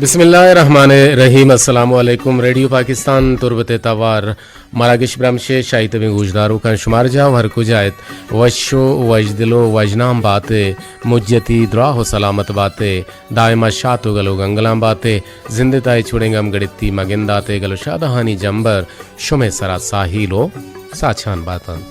بسم اللہ الرحمن الرحیم۔ السلام علیکم۔ ریڈیو پاکستان تربت ءِ توار مراگش برمش ءِ شاہی تبیں گوشداروکاں، شمار جاہ ءُ ہر کجا ات، وش ءُ وژدل ءُ وژنام بات ئے، مجتی دراہ ءُ سلامت بات ئے، دائما شات ءُ گل ءُ گنگلاں بات ئے، زند ءِ تہا اے چوڑیں گم گڑتی مگندات ئے، گل ءُ شادہانی جمبر شمئے سرا ساہیل ءُ ساچان بات انت۔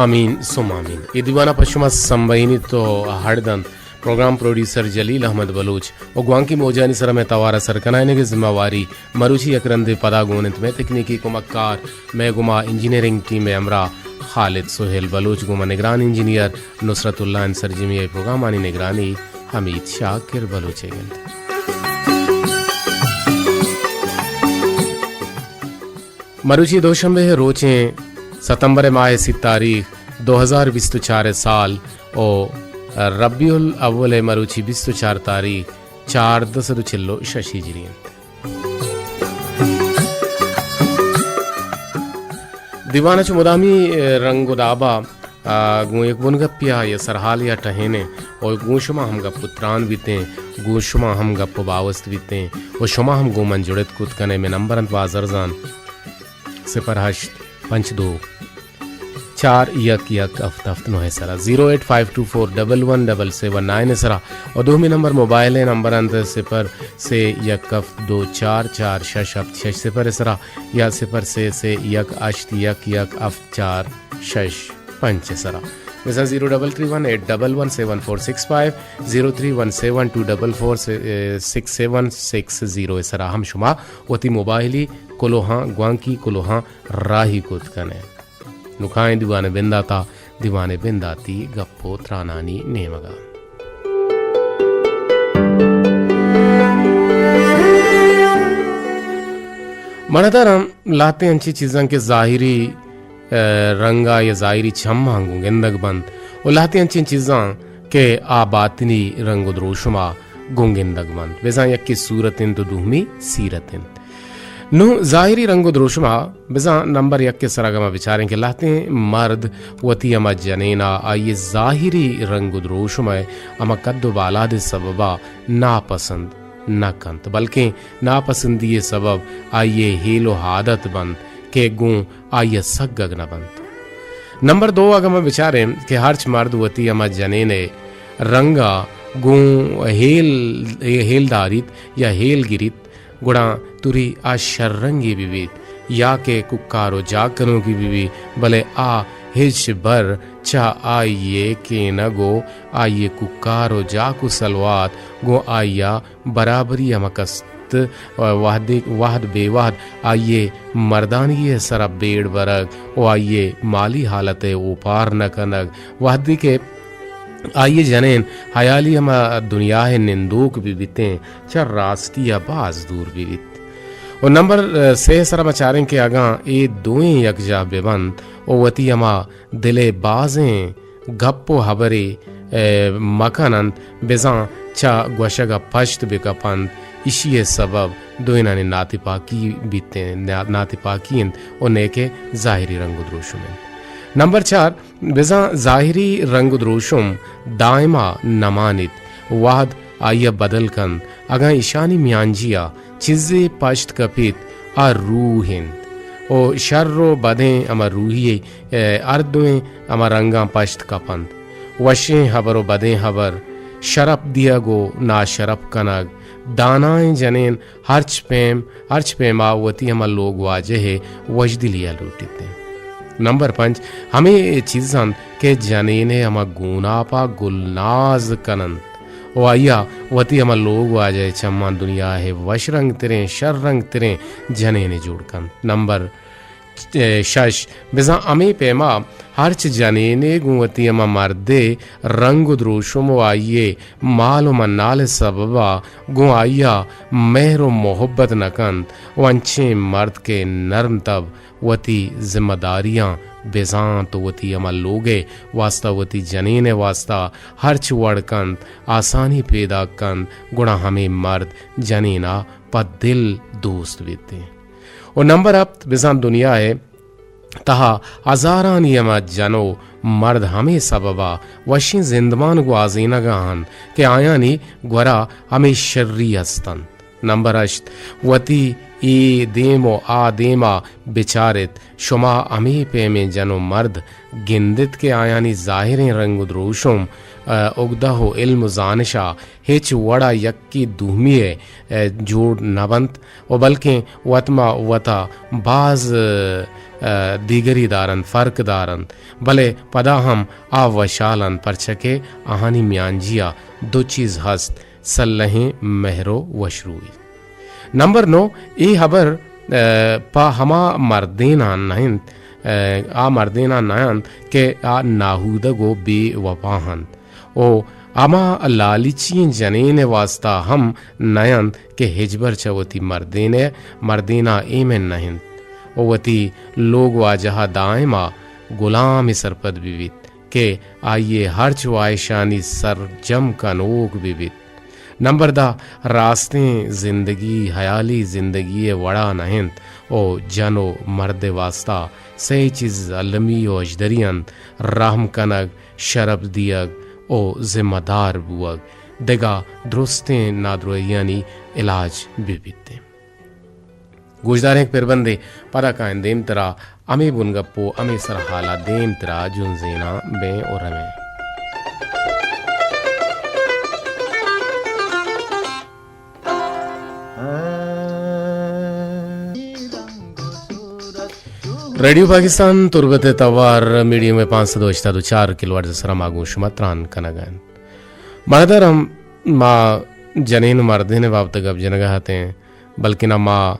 آمین ثم آمین۔ اے دیوان ءَ پہ شما سمبہینیت ءُ ہڑ دنت پروگرام پروڈیوسر جلیل احمد بلوچ ءُ گوانکی موجانی سرا مئے توار ءِ سرکنائینگ ءِ ذمہ واری مروچی یک رندے پدا گون انت مئے تکنیکی کمکار، مئے گوما انجینئرنگ ٹیم ءِ ہمراہ خالد سہیل بلوچ، گوما نگران انجینئر نصرت اللہ انت۔ سرجمی ءِ پروگرامانی نگرانی حمید شاکر بلوچ ئیگ انت۔ مروچی دوشنبے ءِ روچیں، ستمبر ءِ ماہ ءِ سی تاریخ، دو ہزار بیست ءُ چار ءِ سال، ءُ ربیع الاول ءِ مروچی بیست ءُ چار تاریخ، چاردہ سد ءُ چل ءُ شش ہجری انت۔ دیوان ءَ چو مدامی رنگ ءُ داب ءَ آ، گوں یک بنگپے ءَ یا سرحالے ءَ ٹہینیں ءُ گوں شما ہم گپ ءُ تران بیتیں، گوں شما ہم گپ ءُ باوست بیتیں ءُ شما ہم گوں من جڑت کت کن ئے۔ مئے نمبر انت باز ارزان، صفر ہشت پنچ دو چار یک یک ہفت ہفت نو ءِ سرا، زیرو ایٹ فائیو ٹو فور ڈبل ون ڈبل سیون نائن ءِ سرا، ءُ دومی نمبر موبائل ءِ نمبر انت صفر سے یک ہفت دو چار چار شش ہفت شش صفر ءِ سرا یا صفر سے سے یک ہشت یک یک ہفت چار شش پنچ ءِ سرا۔ بزاں زیرو ڈبل تھری ون ایٹ ڈبل ون سیون فور سکس فائیو، زیرو تھری ون سیون ٹو ڈبل فور سکس سیون سکس زیرو ءِ سرا ہم شما وتی موبائلی کلوہاں، گوانکی کلوہاں راہی کت کن ئے۔ نوں کائیں دیوان ءِ بندات ءَ، دیوان ءِ بنداتی گپ ءُ ترانانی نیمگ ءَ۔ مڑداراں لہتیں انچیں چیزاں کہ ظاہری، ءَ، رنگ ءَ یا ظاہری چماں گوں گندگ بنت ءُ لہتیں انچیں چیزاں کہ آ باطنی رنگ ءُ دروشم ءَ گوں گندگ بنت۔ بزاں یکے صورت انت ءُ دومی سیرت انت۔ نوں ظاہری رنگ ءُ دروشم ءَ بزاں نمبر یک ءِ سرا اگاں ما بچاریں کہ لہتیں مرد وتی ہما جنین ءَ آئی ءِ ظاہری رنگ ءُ دروشم ءِ ہما قد ءُ بالاد ءِ سبب ءَ ناپسند نہ کنت، بلکیں ناپسندی ءِ سبب آئی ءِ ہیل ءُ عادت بنت کہ گوں آئی ءَ سگگ نہ بنت۔ نمبر دو اگاں ما بچاریں کہ ہرچ مرد وتی ہما جنین ءِ رنگ ءَ گوں ہیل، ہیل داریت یا ہیل گریت، گڑا توری آ شررنگے بہ بیت یا کہ کوکار ءُ جاک کنوکے بہ بیت، بلے آ ہچ بر چہ آئی ءِ کینگ ءُ آئی ءِ کوکار ءُ جاک ءُ سلوات گوں آئی ءَ برابری ءَ مہ کست۔ وہدے، وہد بے وہد آئی ءِ مردانگی ءِ سرا بیڑ برگ ءُ آئی ءِ مالی حالت ءِ اوپار نہ کنگ، وہدے کہ آئی ءِ جنین ہیالی ہما دنیا ءِ نندوک بہ بیتیں، چہ راستی ءَ باز دور بہ بیت۔ ءُ نمبر، ءَ، سے ءِ سرا ما چاریں کہ اگاں اے دوئیں یکجاہ بہ بنت ءُ وتی ہما دل ءِ بازیں گپ ءُ ہبرے، ءَ، مہ کن انت، بزاں چہ گوشگ ءَ پشت بہ کپ انت، ایشی ءِ سبب دوئینانی ناتپاکی بیتیں، نا-، ناتپاکی انت ءُ نئیکہ ظاہری رنگ ءُ دروشم انت۔ نمبر چار، بزاں ظاہری رنگ ءُ دروشم دائما نہ مانیت، وہد آئی ءَ بدل کنت۔ اگاں ایشانی میانجی ءَ چیزے پشت کپیت، آ روح انت ءُ شر ءُ بدیں ہما روحی ءِ ہر دوئیں ہما رنگاں پشت کپ انت۔ وشیں ہبر ءُ بدیں ہبر، شرپ دیگ ءُ ناشرپ کنگ، دانائیں جنین ہرچ پیم، ہرچ پیما وتی ہما لوگ واجہ ءِ وژدلی ءَ لوٹیت انت۔ نمبر پنچ، ہمے چیز انت کہ جنین ءِ ہما گوناپ ءَ گلناز کن انت ءُ آئی ءَ وتی ہما لوگ واجہ ءِ چماں دنیا ءِ وش رنگ تریں، شر رنگ تریں جنینے جوڑ کنت۔ نمبر شش، بزاں ہمے پیما ہرچ جنینے گوں وتی ہما مردے رنگ ءُ دروشم ءُ آئی ءِ مال ءُ منال ءِ سبب ءَ گوں آئی ءَ مہر ءُ محبت نہ کنت ءُ انچیں مرد کہ نرم تب وتی ذمہ داریاں بزانت ءُ وتی ہما لوگ ءِ واستہ، وتی جنین ءِ واستہ ہرچ وڑ کنت، آسانی پیداک کنت، گڑا ہمے مرد جنین ءَ پہ دل دوست بیت۔ ءُ نمبر ہپت، بزاں دنیا ءِ تہا ہزارانی ہما جن ءُ مرد ہمے سبب ءَ وشیں زندمان گوازینگ ءَ انت کہ آیانی گورا ہمے شری است انت۔ نمبر ہشت، وتی اے دیم و آ دیم ءَ بچار ات۔ شما ہمے پیمیں جن و مرد گند ات کہ آیانی ظاہریں رنگ و دروشم، ءَ، اگدہ و علم و زانش ءَ ہچ وڑ ءَ یکے دومی ءِ، ءَ، جوڑ نہ بنت و بلکیں وت ماں وت ءَ باز، ءَ، دیگری دار انت، فرق دار انت، بلے پدا ہم آ وشحال انت، پرچا کہ آہانی میانجی ءَ دو چیز ہست، سلہیں مہر و وشروئی۔ نمبر نو، اے ہبر، ءَ، پہ ہما مردیناں نہ انت، ءَ، آ مردیناں نہ انت کہ آ ناہودگ و بے وپا انت۔ و ہما لالچی ئیں جنین ءِ واستا ہم نہ انت کہ ہچبر چہ وتی مردین ءِ، مردین ءَ ایمن نہ انت و وتی لوگ واجہ ءَ دائم ءَ گلام ءِ سرپد بہ بیت کہ آئی ءِ ہرچ واہشانی سرجم کنوک بہ بیت۔ نمبر دہ، راستیں زندگی ہیالی زندگی ءِ وڑا نہ انت و جن و مرد ءِ واستا سئے چیز المی و اژدری انت، رحم کنگ، شرپ دیگ و ذمہ دار بوگ، دگہ درستیں نادراہیانی علاج بہ بیت۔ گوشداریں پربندے، پدا کائیں دیمترا ہمے بنگپ و ہمے سرحالا دیمترا جنزیناں بیں و رویں۔ ریڈیو پاکستان تربت ءِ توار میڈیم ویو پانچ سد و ہشتاد و چار کلو ہرٹز ءِ سرا ما گوں شما تران کنگ ءَ انت۔ مردار ہم ما جنین و مردین ءِ بابت ءَ گپ جنگ ءَ اتیں، بلکنا ما،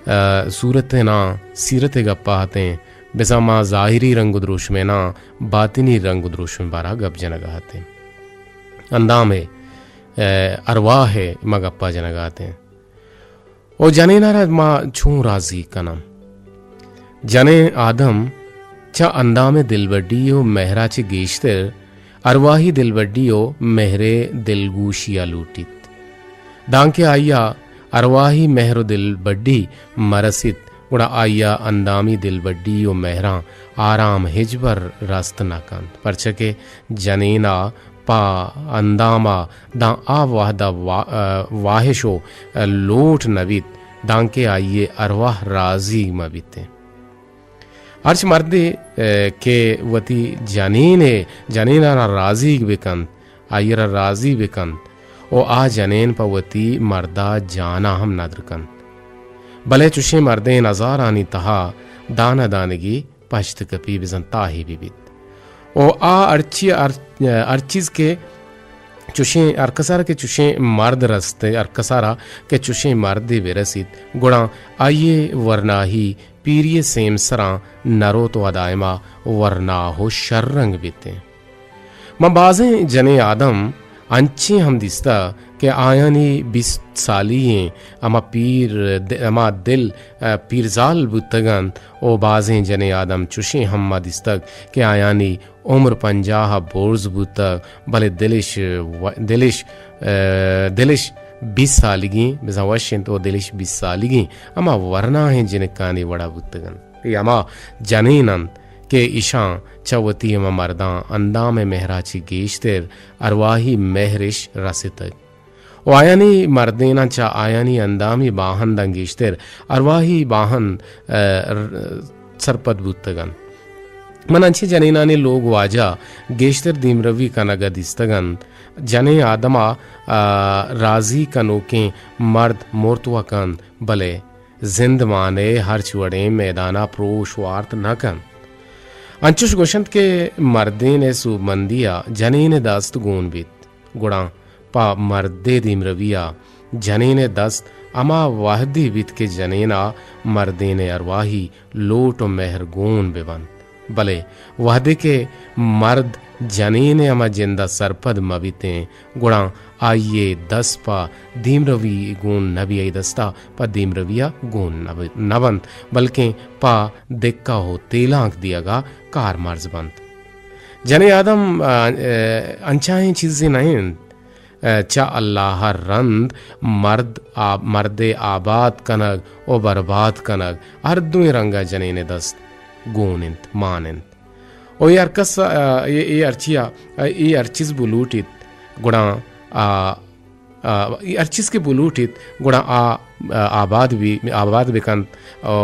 ءَ، صورت ءَ ناں سیرت ءِ گپ ءَ اتیں، بزاں ما ظاہری رنگ و دروشم ءَ ناں باطنی رنگ و دروشم ءِ بارہ ءَ گپ جنگ ءَ اتیں۔ اندام ءِ، ءَ، ارواہ ءِ ما گپ ءَ جنگ ءَ اتیں۔ او جنین ءَ را ما چون راضی کناں؟ جنین آدم چہ اندام ءِ دلبڈی و مہر ءَ چہ گیشتر ارواہی دلبڈی و مہر ءِ دلگوشی ءَ لوٹیت۔ دانکہ آئی ءَ ارواہی مہر و دلبڈی مہ رسیت، گڑا آئی ءَ اندامی دلبڈی و مہراں آرام ہچبر رست نہ کنت، پرچا کہ جنین ءَ پہ اندام ءَ داں آ وہد ءَ وا-، ءَ، واہش و، ءَ، لوٹ نہ بیت، دانکہ آئی ءِ ارواہ راضی مہ بیتیں۔ ہرچ مردے، ءَ، کہ وتی جنین ءَ، جنین ءَ را راضیگ بہ کنت، آئی ءَ را راضی بہ کنت و آ جنین پہ وتی مرد ءَ جان ءَ ہم ندر کنت۔ بلے چشیں مردین ہزارانی تہا دانہ دانگی پشت کپی بزاں تاہی بہ بیت۔ و آ ہرچی، ہر، ہر چیز کہ چشیں، ہر کسارا کہ چشیں مرد رستے، ہر کسارا کہ چشیں مردے برسیت، گڑا آئی ءِ ورناہی پیری ءِ سیمسراں نہ روت و دائما ورناہ و شررنگ بیتیں۔ من بازیں جنیں آدم انچیں ہم دیستہ کہ آیانی بیست سالی ئیں ہما پیر د-، ہما دل، ءَ، پیرزال بوتگ انت و بازیں جنیں آدم چشیں ہم ما دیستگ کہ آیانی عمر پنجاہ ءَ برز بوتگ، بلے دلش و-، دلش، ءَ، دلش بیست سالگیں، بزاں وش انت و دلش بیست سالگیں ہما ورناہیں جنکانی وڑا بوتگ انت۔ اے ہما جنین انت کہ ایشاں چہ وتی ہما مرداں اندام ءِ مہر ءَ چہ گیشتر ارواہی مہرش رستگ۔ و آیانی مردیناں چہ آیانی اندامی باہنداں گیشتر ارواہی باہند، ءَ، ر-، سرپد بوتگ انت۔ من انچیں جنینانی لوگ واجہ گیشتر دیمروی کنگ ءَ دیستگ انت۔ جنیں آدم ءَ، ءَ، راضی کنوکیں مرد مرت و کنت، بلے زندمان ءِ ہرچ وڑیں میدان ءَ پروش وارت نہ کنت۔ انچش گوشنت کہ مردین ءِ سوبمندی ءَ جنین ءِ دست گون بیت، گڑا پہ مردے دیمروی ءَ جنین ءِ دست ہما وہدی بیت کہ جنین ءَ مردین ءِ ارواہی لوٹ و مہر گون بہ بنت۔ بلے وہدے کہ مرد جنین ءِ ہما جند ءَ سرپد مہ بیتیں، گڑا آئی ءِ دست پہ دیمروی گون نہ بی، آئی ءِ دست ءَ پہ دیمروی ءَ گون نہ بی-، نہ بنت، بلکیں پہ دکہ و تیلانک دیگ ءَ کارمرز بنت۔ جنیں آدم، ءَ، ءَ، انچائیں چیزے نہ انت۔ ءَ، چہ اللہ ءَ رند مرد آ-، مرد ءِ آباد کنگ و برباد کنگ ہر دوئیں رنگ ءَ جنین ءِ دست گون انت، مان انت۔ او اے ہر کس، آ، اے، اے ہر چیا، آ، اے ہر چیز بلوٹیت، گڑا، آ، آ، اے ہر چیز کہ بلوٹیت، گڑا آ، آ، آباد بی، آباد بکنت، او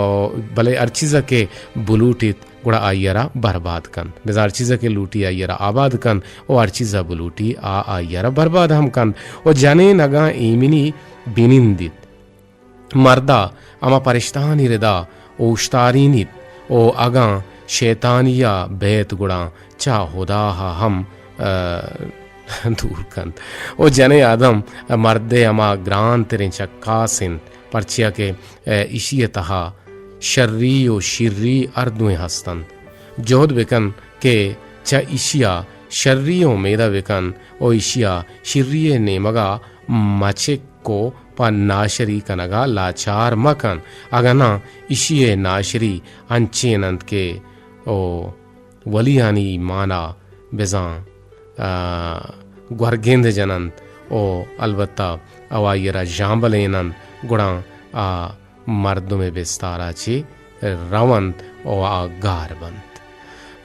بلے ہر چیزا کہ بلوٹیت، گڑا آئی ءَ را برباد کنت۔ بزاں ہر چیزا کہ لوٹی آئی ءَ را آباد کنت، او ہر چیزا بلوٹی آ آئی ءَ را برباد ہم کنت۔ او جنین اگاں ایمنی بنندیت، مردا ہما پرشتہانی ردا اوشتارینیت، او اگاں شیطانیا بیت گڑا چہ ہدا ءَ ہم، آ، دور کنت۔ او جنین آدم مردے ہما گرانتریں چکاس انت، پرچیا کہ، آ، ایشی ءِ تہا شری و شیری ہر دوئیں ہست انت۔ جہد بکن کہ چہ ایشیا شری ءِ امیدا بکن و ایشیا شری ءِ نیمگا مچک و پہ ناشری کنگا لاچار مکن، اگاں ناں ایشی ءِ ناشری انچین انت کہ او ولیانی ایمانا بزاں، آ، گورگند جننت و البتہ او آئی را ژامبلیننت، گڑا آ مردم بستارا چہ رونت و آ گار بنت۔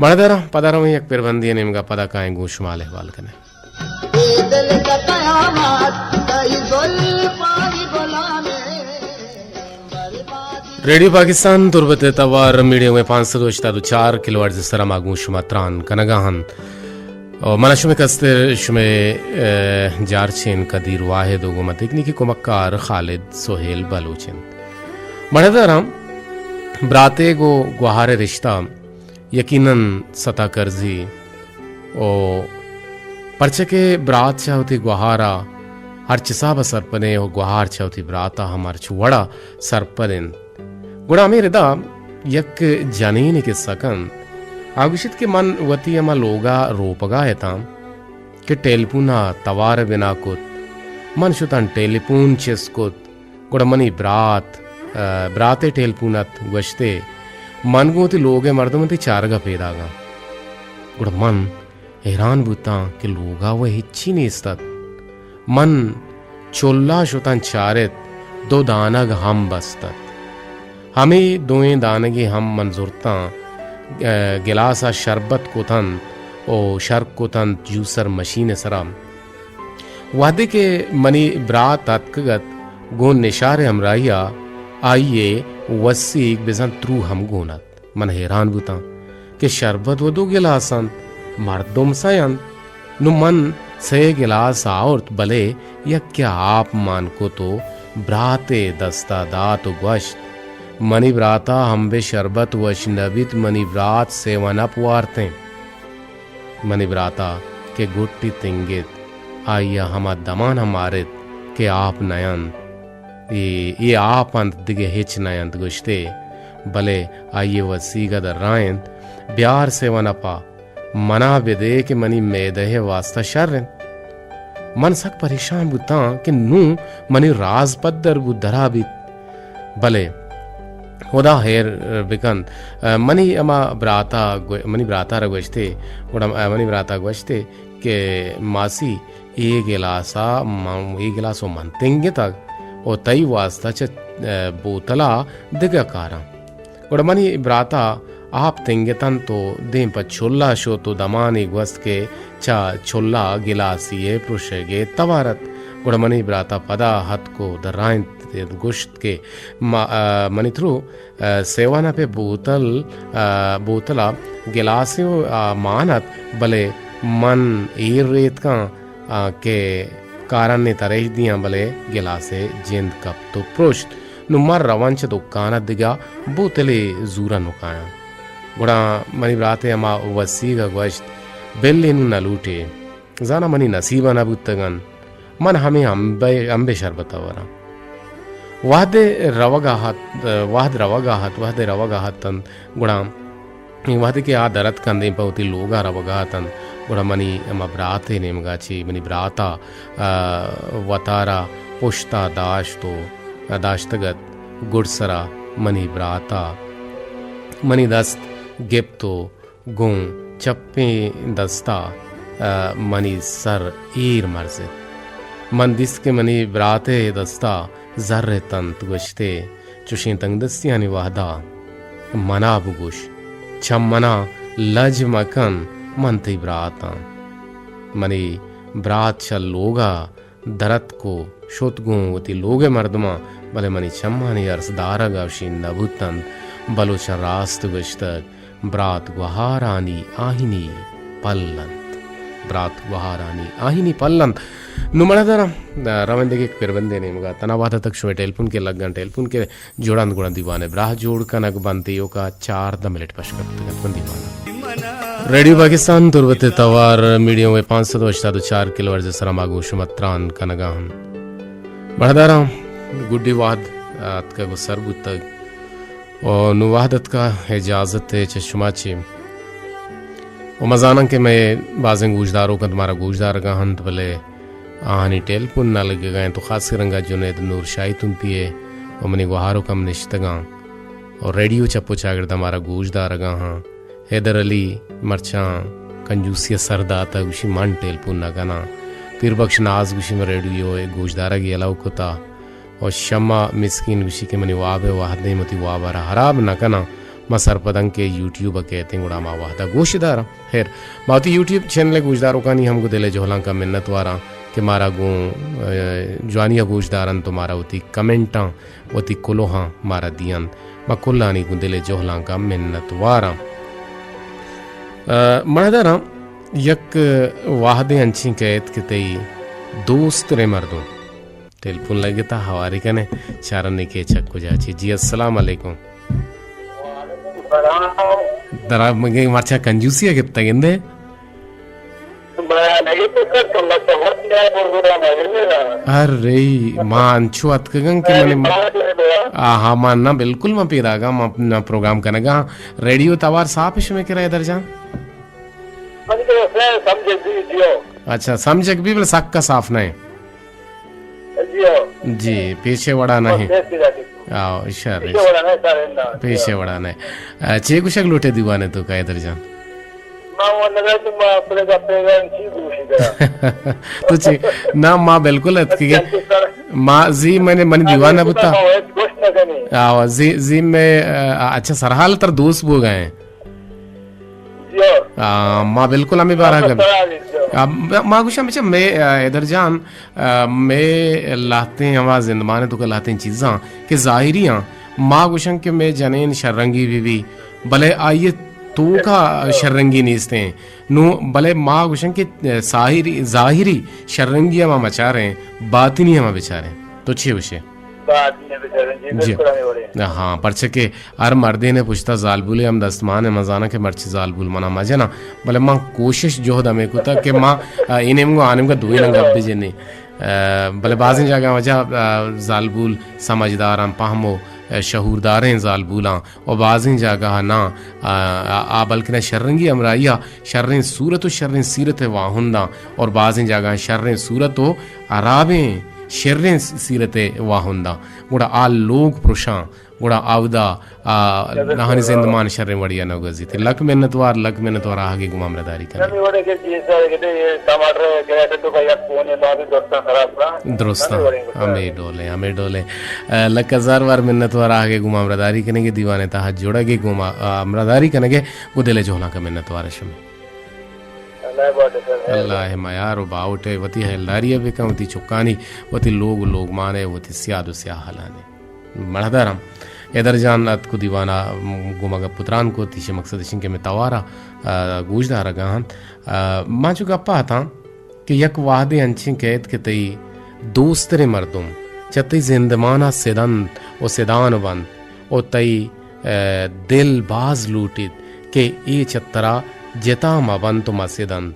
مڑداراں، پدا رویں یک پربندی نیمگا، پدا کائیں گوں شما احوال کنیں۔ اے دل کا قیامت، تئی زلفانی غلامیں۔ ریڈیو پاکستان تربت ءِ توار میڈیم ویو پانچ سد و ہشتاد و چار کلو ہرٹز ءِ سرا ما گوں شما تران کنگا ہن۔ او من شمے کستر شمے، آ، جارچین قدیر واحد و گوں ما تکنیکی کمکار خالد سہیل بلوچ انت۔ مڑداراں، براتیگ و گوہار ءِ رشتہ یقیناً ستا کرزی او پرچہ کہ برات چہ وتی گوہارا ہرچ حسابا سرپدیں و گوہار چہ وتی براتا ہم ہرچ وڑا سرپد انت۔ گڑا ہمے ردا یک جنینے کسہ کنت۔ آ گوشیت کہ من وتی ہما لوگا روپگا اتاں کہ ٹیلیپونا توار بنا کت۔ من شتاں ٹیلیپون چست کت۔ گڑا منی برات، آ، برات ءِ ٹیلیپون ات، گوشتے، من گوں وتی لوگ ءِ مردم وتی چارگ ءَ پیداگاں۔ گڑا من حیران بوتاں کہ لوگ ءَ وَ ہچی نیست ات۔ من چلا شتاں چارت، دو دانگ ہم بست ات۔ ہمے دوئیں دانگے ہم من زرتاں، آ، گلاس ءَ شربت کتنت و شر کتنت جوسر مشین ءِ سرا۔ وہدے کہ منی برات اتکگ ات، گوں نشار ءِ ہمراہی ءَ آئی ءِ وسیگ بزاں ترو ہم گون ات۔ من حیران بوتاں کہ شربت وَ دو گلاس انت، مردم سئے انت۔ نوں من سئے گلاس آورت، بلے یکے ءَ آپ مان کت و برات ءِ دست ءَ دات و گوشت، منی برات ءَ امبے شربت وش نہ بیت، منی برات سیون اپ وارتیں۔ منی برات ءَ کہ گٹی تنگت، آئی ءَ ہما دمان ءَ مارت کہ آپ نہ انت۔ اے، اے آپ انت، دگہ ہچ نہ انت، گوشتے، بلے آئی ءِ وسیگ ءَ درائینت، بیار سیون اپ ءَ، منا بدے کہ منی معدہ ءِ واستا شر انت۔ من سک پریشان بوتاں کہ نوں منی راز پدر بوت، درا بیت۔ بلے ہدا ہیر بکنت۔ منی ہما براتا گو-، منی براتا را گوشتے، گڑا منی براتا گوشتے کہ ماسی، اے گلاسا من، اے گلاسو من تنگتگ و تئی واسطہ چہ بوتلا دگہ کاراں۔ گڑا منی براتا آپ تنگتنت و دیم پہ چلا شت و دمانے گوست کہ چہ چلا گلاسی ءِ پرشگ ءِ توار ات۔ گڑا منی براتا پدا اتک و درائینت، گوشت کہ ما-، آ، منی ترو، آ، سیون اپ ءِ بوتل، آ، بوتل ءَ گلاسے، آ، مان ات، بلے من ایر ریتکاں، آ، کہ کارانی ترش دیاں، بلے گلاسے جند کپت و پرشت۔ نوں من رواں چہ دکان ءَ دگہ بوتلے زور ءَ نکایاں۔ گڑا منی برات ءِ ہما وسیگ ءَ گوشت، بل اے نوں نہ لوٹے، زاناں منی نصیب ءَ نہ بوتگ انت، من ہمے امبے، امبے شربت ءَ وراں۔ وہدے روگ ءَ ات، وہد روگ ءَ ات، وہدے روگ ءَ ات انت، گڑا وہدے کہ آ در اتکند ایں پہ وتی لوگ ءَ روگ ءَ اتنت، گڑا منی ہما برات ءِ نیمگ ءَ چہ منی برات ءَ، آ، وتارا پشت ءَ داشت و داشتگ ات، گڈسرا منی برات ءَ منی دست گپت و گوں چپیں دست ءَ، آ، منی سر ایر مرزت۔ من دیست کہ منی برات ءِ دست ءَ زر اتنت، گوشتے، چشیں تنگدستیانی وہد ءَ منا بگوش، چہ منا لج مکن، من تئی براتاں۔ منی برات چہ لوگا درتک و شت گوں وتی لوگ ءِ مردماں، بلے منی چمانی ارس دارگ ءَ وشی نہ بوت انت۔ بلوچاں راست گوشتگ، برات گوہارانی آہنی پل انت۔ برات گوہارانی آہنی پل انت۔ نوں مڑداراں، رویں دگہ یک پربندے نیمگا۔ تنا وہد اتک شمئے ٹیلیفون کہ لگاں، ٹیلیفون کہ جوڑ انت گڑا دیوان ءِ براہ جوڑ کنگ بنت۔ ایوکا چاردہ منٹ پش کپتگ انت من دیوان ءَ۔ ریڈیو پاکستان تربت ءِ توار میڈیم ویو پانچ سد و ہشتاد و چار کلو ہرٹز ءِ سرا ما گوں شما تران کنگا ہم۔ مڑداراں، گڈی وہد اتکگ و سر بوتگ و نوں وہد اتکا، اجازت ءَ چہ شما چے۔ و ما زاناں کہ مئے بازیں گوشداروک انت مارا گوشدارگا انت، بلے آہانی ٹیلیفون نہ لگگا انت و خاصیں رنگا جنید نور شاہی تمپی ءَ و منی گوہاروک ہم نشتگاں و ریڈیو چپ و چاگردا مارا گوشدارگا ہاں۔ حیدر علی مرچاں کنجوسی ءَ سر داتگ، گوشی من ٹیلیفون نہ کناں۔ پیر بخش ناز گوشی من ریڈیو ءِ گوشدارگ یلہ کتا۔ و شمع مسکین گوشی کہ منی واب ءِ وہدیں، وتی واب ءَ را ہراب نہ کناں، ما سرپداں کہ یوٹیوب ءَ کیتیں گڑا ما وہد ءَ گوش داراں۔ خیر، ما وتی یوٹیوب چینل ءِ گوشداروکانی ہم گوں دل ءِ جہلانکا منت واراں کہ مارا گوں، اے، جوانی ءَ گوش دارنت و مارا وتی کمنٹاں، وتی کلوہاں مارا دینت۔ ما کلانی گوں دل ءِ جہلانکا منت واراں۔ اے، مڑداراں، یک وہدے انچیں کئیت کہ تئی دوستریں مردم ٹیلیفون لگتا، ہواری کنے، چارنے کہ چک کجا چی۔ جی، السلام علیکم۔ درا مگے مرچا کنجوسی ءَ گپتا گندے؟ ارے، ما انچو اتکگاں کہ من، آہا، ما نہ، بالکل ما پیداگاں، ما، ما پروگرام کنگا۔ ریڈیو توار صاف شمے کرا حیدر جان؟ اچھا، سمجھک بی، بلے سکا صاف نہ۔ جی، پیشے وڑا نہ۔ آو، شر۔ پیشے وڑا نہ۔ آ، چے گوشگ لوٹے دیوانے تو کا حیدر جان؟ تو چے، نہ، ما بالکل اتکگے۔ ما زی، منی، منی دیوان بوتا۔ آو، زی، زی میں، آ، اچھا، سرحال تر دوست بو گئے۔ آ، ما بالکل ہمے بارہ گپ۔ آ، ما گوشاں بچہ مئے، آ، حیدر جان، آ، مئے لہتیں ہما زندمان ءِ توکا لہتیں چیزاں کہ ظاہری آں، ما گوشاں کہ مئے جنین شررنگی بہ بی، بلے آئی ءِ توکا شررنگی نیستیں۔ نوں بلے ما گوشاں کہ ظاہری، ظاہری شررنگی ءَ ما مچاریں، باطنی ءَ ما بچاریں۔ تو چے گوشے؟ جی۔ ہاں، پرچہ کہ ہر مردین ءِ پشتا زالبولے ہم دستمان ءَ، من زاناں کہ مرچی زالبول منا مجناں، بلے من کوشش جہد ہمے کتا کہ ما، آ، اے نیمگو آ نیمگا دوئیناں گپ بجنیں۔ آ، بلے بازیں جاگہ وجہ، آ، زالبول سمجھداراں، پہم و، آ، شعورداریں زالبولاں و بازیں جاگہ ناں، آ، آ، آ بلکنا شررنگی ہمراہیا شریں صورت و شریں سیرت ءِ واہنداں اور بازیں جاگہ شریں صورت و ہرابیں شریں سیرت ءِ واہنداں۔ گڑا آ لوگ پرشاں، گڑا آودا، آ، آہانی زندمان شریں وڑیا نہ گوزیت۔ لک منتوار، لک منتوار آہگے گوما ہمراہداری کنگ۔ درستاں، ہمے ڈولیں، ہمے ڈولیں۔ آ، لک ہزار وار منتوار آہگے گوما ہمراہداری کنگے، دیوان ءِ تہا جڑگے گوما، آ، ہمراہداری کنگے، گوں دل ءِ جہلانکا منتوار شمے۔ اللہ ءِ میار و باہوٹ ءَ وتی ہیلداری ءَ بکن، وتی چکانی، وتی لوگ و لوگمان ءَ، وتی سیاد و سیاہلانی۔ مڑداراں، حیدر جان اتک و دیوان ءَ گوں ما گپ و تران کت، ایشی مقصد اش انت کہ مئے توار ءَ، آ، گوشدارگا انت۔ آ، ما چو گپ ءَ اتاں کہ یک وہدے انچیں کئیت کہ تئی دوستریں مردم چہ تئی زندمان ءَ سدنت و سدان بنت و تئی، آ، دل باز لوٹیت کہ اے چہ ترا جتا مہ بنت و مہ سدنت۔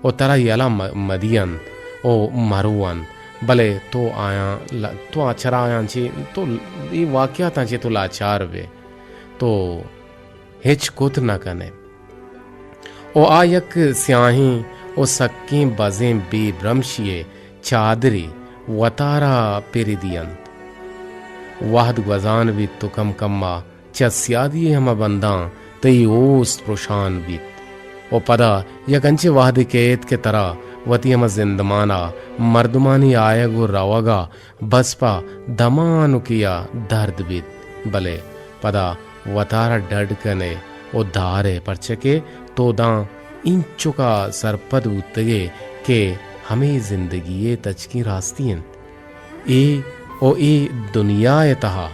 و ترا یلہ م-، مدینت و مرونت، بلے تو آیاں ل-، تو آ چرا آیاں چے، تو اے واقعاتاں چے تو لاچار بے، تو ہچ کت نہ کنے۔ و آ یک سیاہیں و سکیں بزیں بے برمشی ءِ چادرے وتارا پردینت۔ وہد گوزان بیت و کم کم ءَ چہ سیادی ءِ ہما بنداں تئی اوست پرشان بیت و پدا یک انچیں وہدے کئیت کہ ترا وتی ہما زندمان ءَ مردمانی آیگ و روگ ءَ بس پہ دمانکے ءَ درد بیت، بلے پدا وتارا ڈڈ کن ئے و دار ئے، پرچہ کہ تو داں اینچکا سرپد بوتگ ئے کہ ہمے زندگی ءِ تچکیں راستی انت۔ اے و اے دنیا ءِ تہا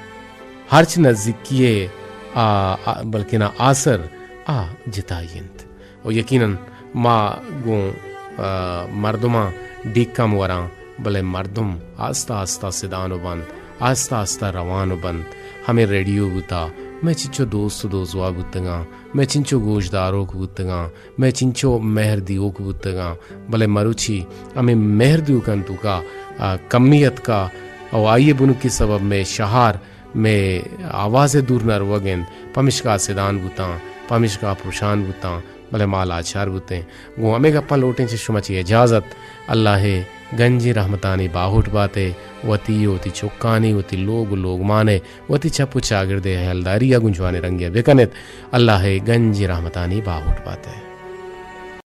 ہرچ نزیکی ءِ آ، آ، بلکنا آسر آ جتائی انت۔ و یقیناً ما گوں، آ، مردماں ڈیکم وراں، بلے مردم آستہ آستہ سدان و بنت، آستہ آستہ روان و بنت۔ ہمے ریڈیو بوتا، مئے چنچو دوست و دوزواہ بوتگاں، مئے چنچو گوشداروک بوتگاں، مئے چنچو مہر دیوک بوتگاں، بلے مروچی ہمے مہر دیوکاں توکا، آ، کمی اتکا و آئی ءِ بنکی سبب مئے شہار، مئے آواز ءِ دور نہ روگ انت، پمشکا سدان بوتاں، پمشکا پرشان بوتاں، بلے ما لاچار بوتیں۔ گوں ہمے گپاں لوٹیں چہ شما چہ اجازت۔ اللہ ءِ گنجیں رحمتانی باہوٹ بات ئے، وتی و وتی چکانی، وتی لوگ و لوگمان ءِ، وتی چپ و چاگرد ءِ ہیالداری ءَ گوں جوانیں رنگے ءَ بکن ات۔ اللہ ءِ گنجیں رحمتانی باہوٹ بات ئے۔